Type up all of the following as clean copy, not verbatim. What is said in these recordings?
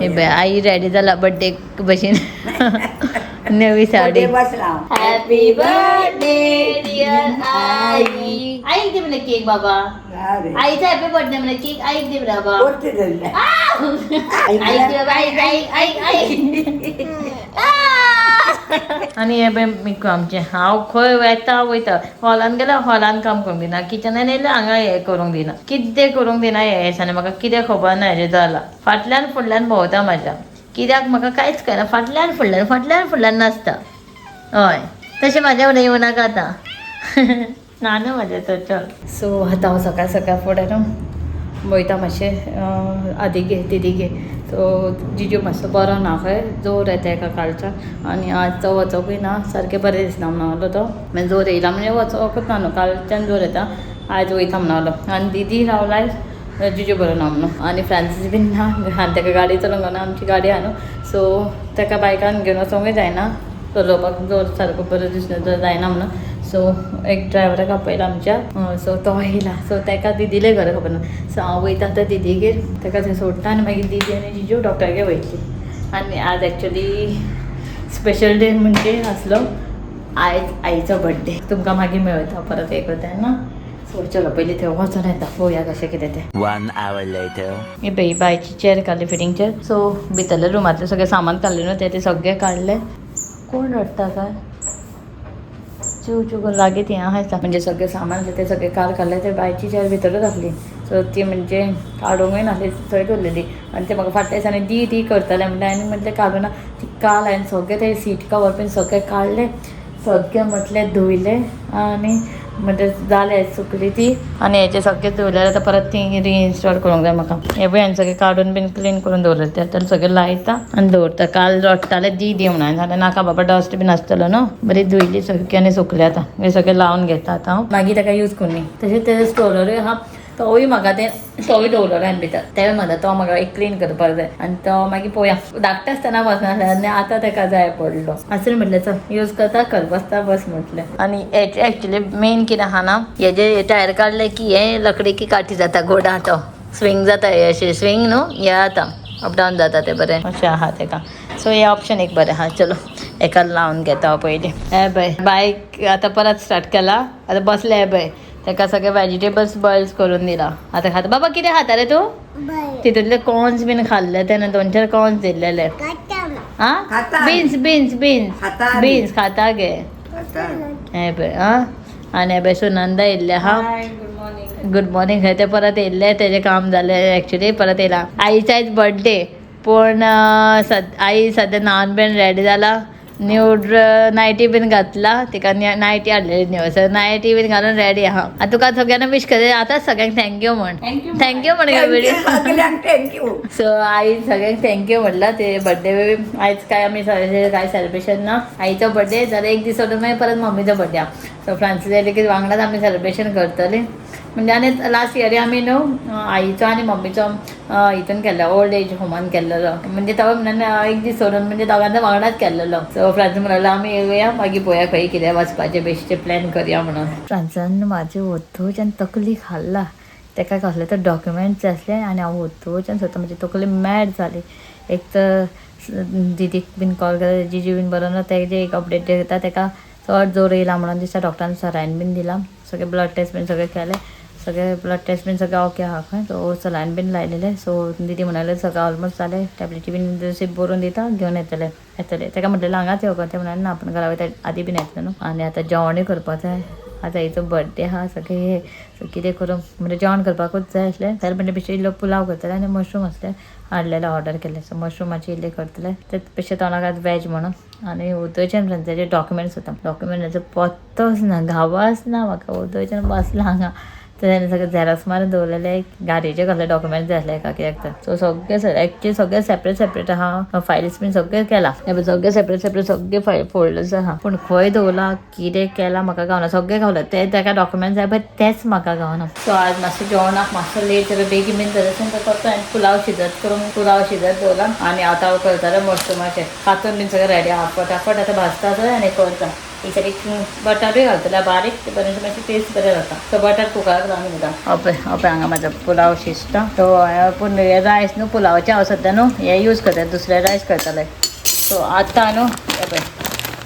हे पळय I ready जाला बड्डे भशेन, नवी साडी. बसला. हॅपी बर्थडे डियर आई. आईक दी म्हणे केक बाबा. आईचा हॅपी बर्थडे म्हणे, केक आईक दी बाबा. आईक दे बाबा, आईक आईक आईक आईक. आनी हे पळय मिकू आमचें. हांव खंय वेता वयता, हॉलान गेल्यार हॉलान काम करूंक दिना, किचनान येयल्यार हांगा हें करूंक दिना, कितें करूंक दिना. हे दिसांनी म्हाका कितें खबर ना हेजें जालां. फाटल्यान फुडल्यान भोंवता म्हाज्या, कित्याक म्हाका कांयच कळना. फाटल्यान फुडल्यान फाटल्यान फुडल्यान नाचता. हय, तशें म्हाज्या फुडें येवं नाका आतां. ना न्हू म्हाजें तर चल. सो आतां हांव सकाळ सकाळ फुडें न्हू वयता मातशें आदीगे दिदीगे. सो जिजू मातसो बरो ना खंय, जोर येता एका कालच्यान आनी आज तो वचोकूय ना, सारकें बरें दिसना म्हणलो तो. मागीर जोर येयला म्हणजे वचोकूच ना न्हू, कालच्यान जोर येता, आयज वयता म्हणलो. आनी दिदी रावला, जिजू बरो ना म्हणून. आनी फ्रांसीस बीन ना आनी ताका गाडी चलोवंक गावना, आमची गाडी आहा न्हू, सो ताका बायकान घेवन वचोंकूय जायना, चलोवपाक जोर सारको बरो दिसना जायना म्हणून. सो एक ड्रायव्हराक आपयला आमच्या, सो तो येयला. सो ताका दिदीले घर खबर ना, सो हांव वयता आतां दिदीगेर, ताका थंय सोडटा आनी मागीर दिदी आनी जिजू डॉक्टरागेर वयतली. आनी आज एक्चुली स्पेशल डे म्हणजे आसलो आयज आईचो बड्डे. तुमकां मागीर मेळटा परत एकदां ना. सो चलो पयलीं थंय वचोन येता, पळोवया कशें कितें तें. One hour later. हे पळय बायची चेर काडली, फिटींग चेर. सो भितरल्या रुमांतलें सगळें सामान काडलें न्हू तें, तें सगळें काडलें. कोण रडटा काय चिव चिव करून लागीं ती आहा दिसता. म्हणजे सगळें सामान आसलें तें सगळें काल काडलें. ते बायची चेर भितरूच आसली, सो ती म्हणजे काडूंकय नासली, थंय दवरलेली. आनी ते म्हाका फाटल्या दिसांनी दी दी करताले म्हणटा आनी म्हटलें काडूं ना ती. काल हांवें सगळें ते सीट कवर बीन सगळें काडलें, सगळें म्हटलें धुयलें आनी म्हणजे जालें, सुकली ती. आनी हेचे सगळें धुयल्यार आतां परत ती रिइन्स्टॉल करूंक जाय म्हाका. हे पळय हांवें सगळें काडून बीन क्लीन करून दवरलें, तें आतां सगळें लायता आनी दवरता. काल रडटालें दी दी म्हणून, हांवें सांगलें नाका बाबा, डस्ट बीन आसतलो न्हू. बरी धुयली सगळी आनी सुकली. आतां हें सगळें लावन घेता आतां हांव, मागीर ताका यूज करून. तशेंच तेजें स्टोररूय आहा, तोवूय म्हाका तें तोवूय दवरलो हांवें भितर. तेवूय म्हाका तो म्हाका एक क्लीन करपाक जाय आनी तो मागीर पळोवया. धाकटें आसतना बसनासलें आनी आतां ताका जाय पडलो. आसूं म्हटलें, चल यूज करता कर, बसता बस म्हटलें. आनी हेचे एक्चुली मेन कितें आहा ना, हेजे टायर काडले की हे लकडी की काठी जाता, घोडा तो स्विंग जाता, हे अशें स्विंग न्हू हे जाता, अप डावन जाता ते बरें अशें आहा तेका. सो हे ऑप्शन एक बरें आहा. चलो एका लावन घेता हांव पयलीं. हे पळय बायक आतां परत स्टार्ट केला, आतां बसले. हे पळय ताका सगळे वेजिटेबल्स बॉयल्स करून दिला, आतां खाता. बाबा कितें खाता रे तूं? तितूंतले कॉर्न्स बीन खाल्ले तेणे, दोन चार कॉर्न्स दिल्लेले. आं. खाता. Beans beans beans. खाता. बीन्स खाता गे. हे पळय. आं, आनी हे पळय सुनंदा येयल्लें आहा. Good morning. खंय ते परत येयल्ले, तेजें काम जालें एक्चुली, परत येयला. आईचा आयज बर्थडे, पूण आई सद्या न्हावन बीन रेडी जाला, न्यू नायटी बीन घातला. तिका नायटी हाडलेली न्यू, सो नायटी बीन घालून रेडी आहा. आतां तुका सगळ्यांना विश करता, आतांच सगळ्यांक thank you म्हण. Thank you म्हण व्हिडिओ. सगळ्यांक thank you. So आई सगळ्यांक thank you म्हटलं ते बड्डे. आयज काय आमी काय सेलिब्रेशन ना, आईचो बड्डे जाल्यार एक दीस सोडून मागीर परत मम्मीचो बड्डे आहा. सो फ्रांसीस येयले की वांगडाच आमी सेलिब्रेशन करतले. म्हणजे आनी लास्ट इयर आमी न्हू आईचो आनी मम्मीचो हितून केल्लो, ओल्ड एज होमान केल्लेलो. म्हणजे तो म्हणून एक दीस सोडून, म्हणजे दोगांचो वांगडाच केल्लेलो. सो फ्रांसीस म्हणलेलो आमी येवया, मागीर पळोवया खंय कितें वचपाचें, बेश्टे प्लॅन करया म्हणून. फ्रांसान म्हाजे वतूच तकली खाल्ला. ताका कसले तर डॉक्युमेंट्स आसले आनी हांव वतूच स्वता म्हजी तकली मॅड जाली. एक तर दिदीक बीन कॉल केलो, जिजू बीन बरो ना, तेजे एक अपडेट दिता. ताका चड जोर येयला म्हणून दिसता डॉक्टरान सलायन बीन दिला, सगळे ब्लड टेस्ट बीन सगळे केले, सगळे ब्लड टेस्ट बीन सगळे ओके आहा खंय. सो सलायन बीन लायलेले. सो दिदी म्हणाले सगळें ऑलमोस्ट जालें, टॅबलेटी बीन दुसरी बरोवन दिता, घेवन येतले येतले. ताका म्हटलें हांगाच येवपा, तें म्हणाले ना, आपण घरा वयता आदी बीन येतले न्हू. आनी आतां जेवणूय करपाक जाय, आतां आईचो बड्डे आहा, सगळें हे. सो कितें करूं म्हणजे जेवण करपाकूच जाय आसलें. जाल्यार म्हणजे बेश्टे इल्लो पुलाव करतले आनी मशरूम आसले हाडलेले, ऑर्डर केल्ले, सो मशरूमाचे इल्ले करतले ते बेश्टे तोंडाक आज वेज म्हणून. आनी उदयच्यान फ्रेंड्साचे डॉक्युमेंट्स होता, डॉक्युमेंटाचो पत्तोच ना, गांवाच ना म्हाका. उदयच्यान बसला हांगा, तर सगळें झेरॉक्स मारून दवरलेले, गाडयेचे कसले डॉक्युमेंट्स जाय आसले एका कित्याक तर. सो सगळे एक्चुअली सगळे सेपरेट सेपरेट आहा फायल्स बीन, सगळें केलां हे पळय, सगळे सेपरेट सेपरेट सगळे फायल फोल्डर्स आहा, पूण खंय दवरला कितें केलां म्हाका गावना. सगळें गावलें ते ताका डॉक्युमेंट्स जाय पळय तेच म्हाका गावना. सो आज मातशें जेवणाक मातसो लेट जालो, बेगीन बीन जालें तर करता. हांवें पुलाव शिजत करून, पुलाव शिजत दवरला आनी आतां हांव करतालें मशरुमाचें. कातून बीन सगळें रेडी आहा, फटाफट आतां भाजता थंय आनी करता. एक सायडीक बटरूय घालतले बारीक, ते बरें मातशें टेस्ट बरें जाता. सो बटर कुकराक लावन घेता. अपय अपय हांगा म्हाजो पुलाव शिजता. सो पूण हे रायस न्हू पुलावाचे हांव सद्दां न्हू हे यूज करता, दुसरे रायस करताले. सो आतां न्हू हे पळय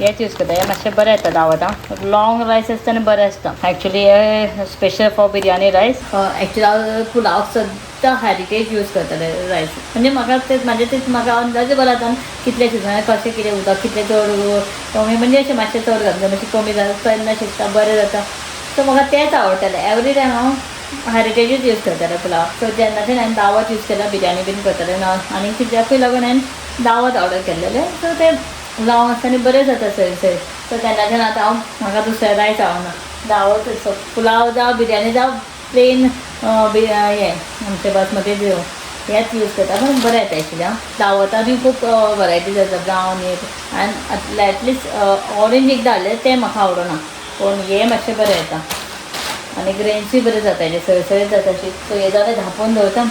हेच यूज करता, हे मातशें बरें येता दावतां. लॉंग रायस आसता आनी बरें आसता. एक्चुली हे special for biryani rice. Actually हांव पुलाव सद्दां हॅरिटेज यूज करताले रायस, म्हणजे म्हाका ते म्हाजे ते म्हाका अंदाजे बरो जाता कितले शिजना, कशें कितें उदक कितलें चड कमी, म्हणजे अशें मातशें चड घातलें मातशें कमी जालें केन्ना शिजता बरें जाता. सो म्हाका तेंच आवडटालें. एवरी टायम हांव हॅरिटेजूच यूज करतालें पुलाव. सो जेन्नाच्यान हांवें दावत यूज केला बिरयानी बीन करतालें ना, आनी कित्याकूय लागून हांवें दावत ऑर्डर केल्लेलें. सो तें लावंक आसता आनी बरें जाता सय सय. सो तेन्नाच्यान आतां हांव म्हाका दुसरें रायस आवडना, दावत. सो पुलाव जावं बिरयानी जावं प्लेन हें आमचें बासमती हेंच यूज करता, पूण बरें येता एक्चुली. आं, दावतांनी खूब वरायटीज आसा, ब्रावन एक आनी एटलिस्ट ऑरेंज एकदां हाडलें तें म्हाका आवडना, पूण हें मातशें बरें येता आनी ग्रेन्सूय बरें जाता, हेजें सळसळीत जाता अशी. सो हें जालें, धांपून दवरता.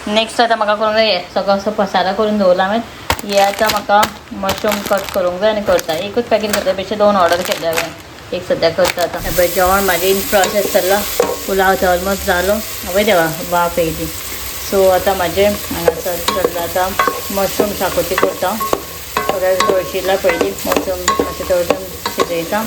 नेक्स्ट आतां म्हाका करूंक जाय हें सगळो असो पसारो करून दवरला हांवें. हे आतां म्हाका मशरूम कट करूंक जाय आनी करता. एकूच पॅकेट करता, बेश्टे दोन ऑर्डर केल्ले हांवें, एक सद्याक करता. आतां हे पळय जेवण म्हाजें इन प्रोसेस चल्लां. पुलाव तो ऑलमोस्ट जालो, आवय देवा वाफ येयली. सो आतां म्हाजें हांगासर चल्लां, आतां मशरूम शाकोती करता. सगळें तळशिला पयलीं मशरूम मातशें तळसून शिजयता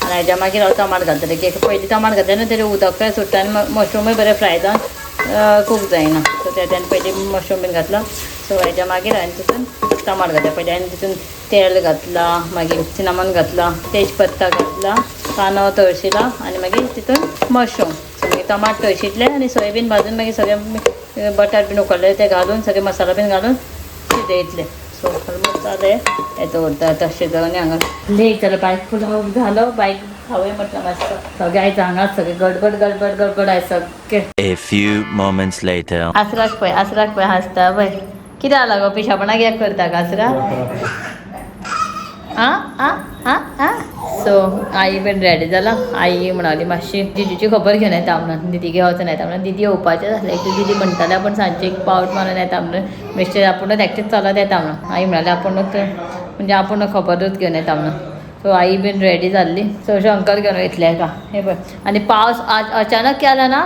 आनी हेज्या मागीर हांव टमाट घालतलें, की पयलीं टमाट घातलें न्हू तेजें उदकय सुट्टा आनी मशरूमूय बरें फ्राय जावन कूक जायना. सो तेज्यान पयलीं मशरूम बीन घातलो. सो हेज्या मागीर हांवें तितून टमाट घातलें. पयलीं हांवें तितून तेल घातलां, मागीर सिनामन घातलां, तेजपत्ता घातला, कांदो तळशिला आनी मागीर तितून मशरूम. सो मागीर टमाट तळशितले आनी सोयाबीन भाजून मागीर सगळें बटाट बीन उकडले ते घालून सगळे मसाला बीन घालून शिजयतले. सो ऑलमोस्ट जालें, हें दवरता आतां शिजोवन हांगा. लेट जालो, बायक पुलाव जालो, बायक खावया म्हटलं मस्त. सगळे आयज हांगाच सगळे गडबड गडबड गडबड आयज सगळे. A few moments later. आसराक पळय, आसराक पळय, हांसता पळय. कितें जाला गो, पिशापणा कित्याक करता कासरा? आं आं आं आं. सो आई बीन रेडी जाला. आई म्हणाली मातशी जिजूची खबर घेवन येता म्हणून, दिदीगे वचून येता म्हणून. दिदी येवपाचें आसलें एक्चुली. दिदी म्हणटालें आपूण सांजचे एक पावट मारून येता म्हणून, बेश्टें आपुणूच एकटेच चलत येता म्हणून. आई म्हणाली आपुणूच, म्हणजे आपूण खबरूच घेवन येता म्हणून. सो आई बीन रेडी जाल्ली. सो शंकर घेवन वयतले हेका. हे पळय, आनी पावस अचानक केला ना,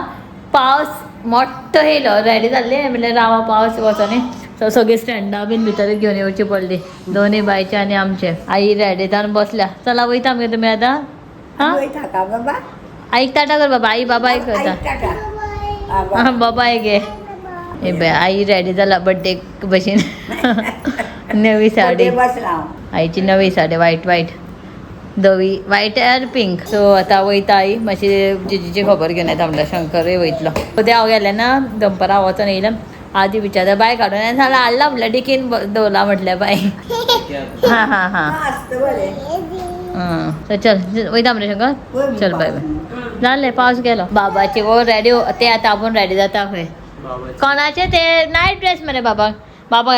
पावस मोठो येयलो. रेडी जाल्ले म्हणल्यार रावा पावस वचोनी. सो सगळीं स्टँडां बीन भितर घेवन येवची पडली, दोनूय बायचे आनी आमचे. आई रेडी जावन बसल्या. चला वयता मगे तुमी आतां? हां. वयता का बाबा? आईक टाटा कर बाबा. आई बाबा करता. आई टाटा. हा, बाबा. आं, बाबा गे. हे पळय आई रेडी जाला बड्डे भशेन, नवी साडी. बर्थडे बसला हांव. आईची नवी साडी, वायट वायट धवी, वायट आनी पिंक. सो आतां वयता आई, मातशी जिजीची खबर घेवन येता म्हणल्यार शंकरूय वयतलो. उद्या हांव गेलें ना दनपरां वचोन येयलें, आदी विचारता बाय काडून हांवें सांगलें हाडला म्हटल्यार डिकीन दवरला म्हटल्यार बाय. हां हां हां. हा, आसता बरें. आं, सो चल वयता मरे शंकर? वय. चल बाय बाय. जालें, पावस गेलो. बाबाची वो रेडी ते आतां आपूण रेडी जाता खंय. कोणाचे ते नायट ड्रेस मरे बाबा. बाबा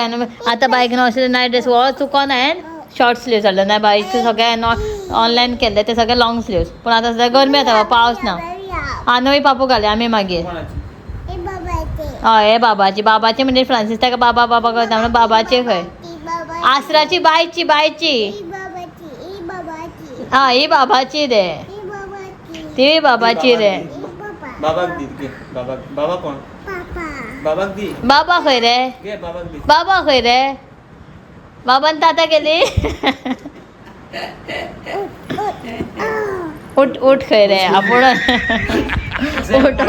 आतां बायक न्हू अशें नायट ड्रेस हो चुकोन हांवें शॉर्ट स्लीव्स हाडले ना, बायचे सगळे ऑनलायन केल्ले ते सगळे लॉंग स्लीव्स. पूण आतां सद्या गरमी जाता, पावस ना. आं, नवी पापू घाली आमी मागीर. हय, हे बाबाची, बाबाची म्हणजे फ्रांसीस ताका बाबा बाबा करता म्हणून बाबाचे खंय. आसराची बायची, बायची. हा, ही बाबाची रे, ती बाबाची रे. बाबाक दी घे, बाबाक. बाबा कोण? बाबाक दी. बाबा खंय रे? घे, बाबाक दी. बाबा खंय रे? बाबान ताता केली. उठ उठ, खंय रे आपूण? उठ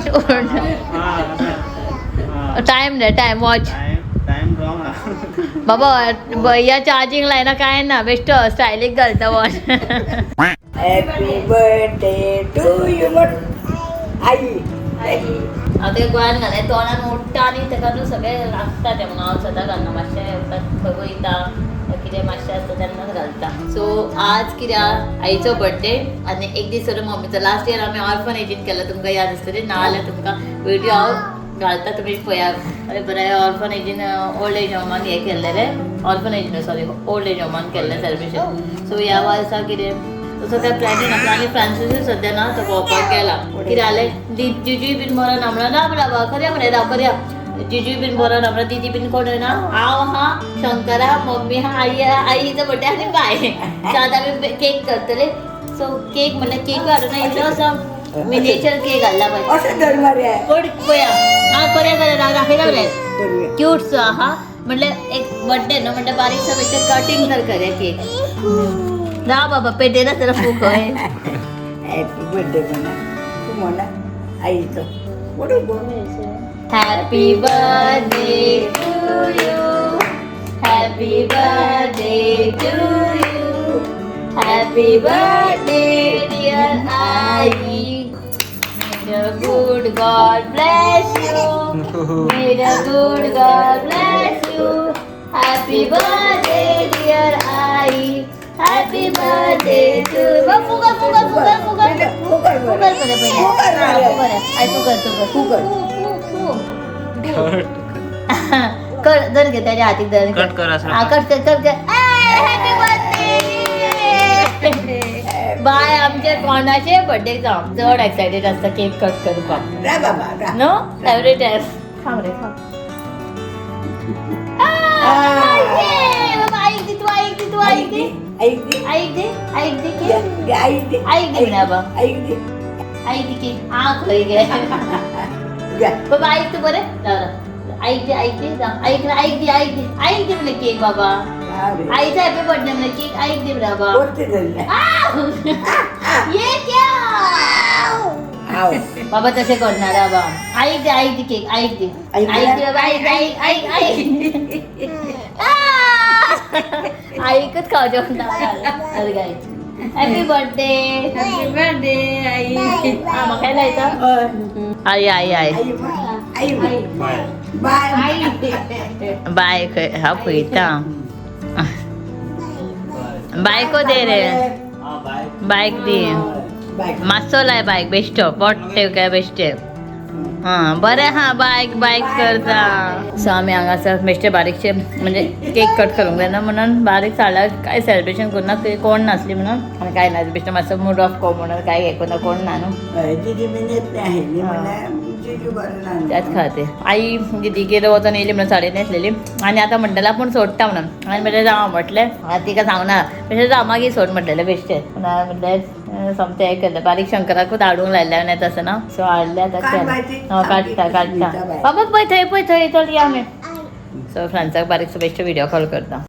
उठ उठ. टायम रे, time watch. Time time wrong. बाबा भैया चार्जिंग लायना काय ना, बेश्टो स्टायलीक घालता watch. Happy birthday to you I. हांव ते गोंयान घालना, तोंडान ओडटा आनी ताका न्हू सगळें लागता तें, म्हणून हांव सदां घालना. मातशें खंय वयता कितें मातशें आसता तेन्नाच घालता. सो आज कित्याक आईचो बर्थडे आनी एक दीस सोडून मम्मीचो. लास्ट इयर आमी ऑर्फनेजीन केलो, तुमकां याद आसतलें. ना जाल्यार तुमकां व्हिडियो हांव घालता, तुमी पळयात. अरे बरें, ऑर्फनेजीन ओल्ड एज होमान हें केल्लें, ऑर्फनेज न्हू, सॉरी, ओल्ड एज होमान केल्लें सेलिब्रेशन. सो ह्या वर्सा कितें तसो काय प्लॅनूय नासलो आनी फ्रांसिसूय सद्या ना, तो भोंवपाक गेला. कितें जालें, जिजूय बीन मरो ना म्हणून राब राब करया मरे, राव करया. जिजू बीन बरो ना म्हणल्यार दिदी बीन कोण ना. हांव हा, शंकरा, मम्मी हा, आई हा, आईचो बड्डे आनी बाय. सो आतां आमी केक करतले. सो केक म्हणल्यार केक हाडून इल्लो असो मिनेचर केक हाडला पळय. अशें धर मरे. कोण पळया हा, करया करया, दाखयता मरे. करूया. क्यूट सो आहा, म्हणल्यार एक बड्डे न्हू, म्हणल्यार बारीकसो बेश्टे कटिंग तर करया केक. राव बाबा, पेटयना तर फूक हय. हॅपी बर्थडे म्हणा तूं, म्हणा आईचो बरोबर. Happy birthday to you, happy birthday to you, happy birthday dear I. May the good God bless you. May the good God bless you. Happy birthday dear I. Happy birthday to. फुगर फुगर फुगर फुगर. फुकर. फुगर बरे पहिले. फुगर हा, मरे. फुगर. आई, फुगर फुगर. फुगर. फू फू फू. कर, धर घे त्याच्या हातीक धर. कट कर असं. हा, कट कर, कट कर. हॅपी बर्थडे बाय. आमच्या कोणाचे बर्थडे जावं, चड एक्सायटेड आसता केक कट करपाक. रा बाबा रा. No, every time. थांब रे, थांब. बाबा, ऐक दे तू, ऐक दे तू, ऐक दे. ऐक दे. ऐक दे, ऐक दे केक. दे, ऐक दे. ऐक दे म्हणा बाबा. ऐक दे. ऐक दे केक. हा, खंय गे? घ्या. बाबा, ऐक तू बरें. राव, राव. ऐक दे, ऐक दे, राव. ऐक ना, ऐक दे, ऐक दे, ऐक दे म्हणले केक बाबा. रा रे. आईचा हॅपी बर्थडे म्हणले केक, ऐक दे बाबा. वरती धरलं. ये क्या? आव. बाबा, तसे करणार बाबा. ऐक दे, ऐक दे केक, ऐक दे. ऐक दे. ऐक दे बाबा, ऐक ऐक ऐक ऐक. ऐकच खावचे म्हणटा. काय, हॅपी बर्थडे. हॅपी बर्थडे आई. हा, म्हाका लायता. आई आई आई. आई म्हण, आई म्हण. बाय. बाय खंय? हांव पळयता. बायको दे रे. बाय. बायक दी. बाय. मातसो लाय बायक, बेश्टो पोट काय बेश्टे. हा, बरें हा, बायक बायक करता. सो आमी हांगासर बेश्टे बारीकशे म्हणजे केक कट करूंक जायना म्हणून बारीक सालाक काय सेलिब्रेशन करूं ना, कोण नासली म्हणून आनी काय ना, बेश्टे मातसो मूड ऑफ को म्हणून काय हें करूं कोण ना न्हू. हय, दिदी बीन येत नाही आसली म्हणल्यार जिजू बरें ना. त्याच खातीर आई दिदीगेर वचोन येयली म्हणून साडी न्हेसलेली आनी आतां म्हणटालें आपूण सोडटा म्हणून. आनी म्हणलें जावं म्हटलें. आतां तिका सांगना, बेश्टें जावं मागीर सोड म्हटलेलें बेश्टें. पूण हांवें म्हणलें सोमतें हें केलें. बारीक शंकराकूच हाडूंक लायलें हांवें तसं ना. सो हाडलें आतां. काड बाय ती. हय, काडटा काडटा. बाबा, पळय थंय, पळय थंय, चल या आमी. सो फ्रांसाक बारीकसो बेश्टो व्हिडियो कॉल करता.